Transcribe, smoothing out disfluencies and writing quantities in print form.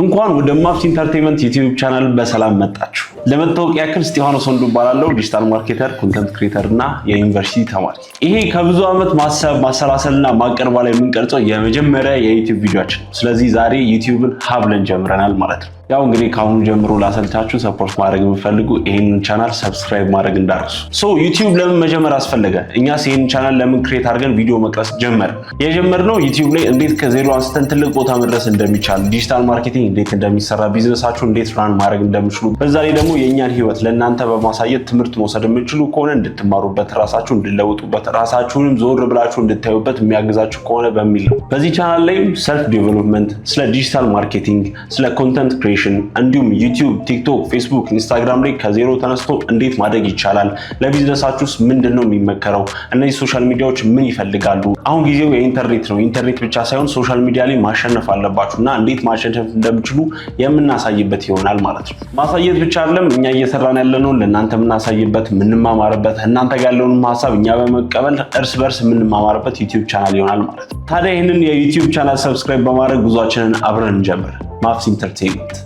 እንኳን ወደ ማፍስ Entertainment YouTube channel በሰላም መጣችሁ። ለመታወቅ ያክል እስጢፋኖስ ወንዱ እባላለሁ። Digital marketer፣ content creator እና የዩኒቨርሲቲ ተማሪ። ይሄ ከብዙ ዓመት ማሰብ፣ ማሰላሰልና ማቀድ በኋላ የምንቀርጸው የመጀመሪያ የ YouTube ቪዲዮአችን ነው። ስለዚህ ዛሬ YouTube ን ሀ ብለን ጀምረናል ማለት ነው። ያው እንግዲህ ከአሁኑ ጀምሮ ላሰልቻችሁ፣ support ማድረግ የምትፈልጉ ይህንን channel subscribe ማድረግ እንዳትረሱ። So YouTube ለምን መጀመር አስፈለገ? እኛስ ይህንን ቻናል ለምን create አድርገን ቪዲዮ መቅረጽ ጀመርን? የጀመርነው YouTube ላይ እንዴት ከዜሮ አንስተን ትልቅ ቦታ መድረስ እንደሚቻል፣ digital marketing እንዴት እንደሚሰራ፣ ቢዝነሳችሁ እንዴት run ማድረግ እንደምትችሉ፣ በዛ ላይ ደግሞ የእኛን ህይወት ለእናንተ በማሳየት ትምህርት መውሰድ የምትችሉ ከሆነ እንድትማሩበት፣ ራሳችሁ እንድትለውጡበት፣ ራሳችሁንም ዞር ብላችሁ እንድታዩበት የሚያግዛችሁ ከሆነ በሚል ነው። በዚህ ቻናል ላይም self development፣ ስለ digital marketing፣ ስለ content creation እንዲሁም YouTube፣ TikTok፣ Facebook፣ Instagram ላይ ከዜሮ ተነስቶ እንዴት ማደግ ይቻላል፣ ለቢዝነሳችሁስ ምንድን ነው የሚመከረው፣ እነዚህ social media ዎች ምን ይፈልጋሉ፣ አሁን ጊዜው የኢንተርኔት ነው። ኢንተርኔት ብቻ ሳይሆን social media ላይ ማሸነፍ አለባችሁ እና እንዴት ማሸነፍ እንደምትችሉ የምናሳይበት ይሆናል ማለት ነው። ማሳየት ብቻ አይደለም፣ እኛ እየሰራን ያለነውን ለእናንተ የምናሳይበት፣ የምንማማርበት፣ እናንተ ጋር ያለውን ሀሳብ እኛ በመቀበል እርስ በርስ የምንማማርበት YouTube channel ይሆናል ማለት ነው። ታዲያ ይህንን የ YouTube channel subscribe በማድረግ ጉዟችንን አብረን እንጀምር። ማፍስ Entertainment።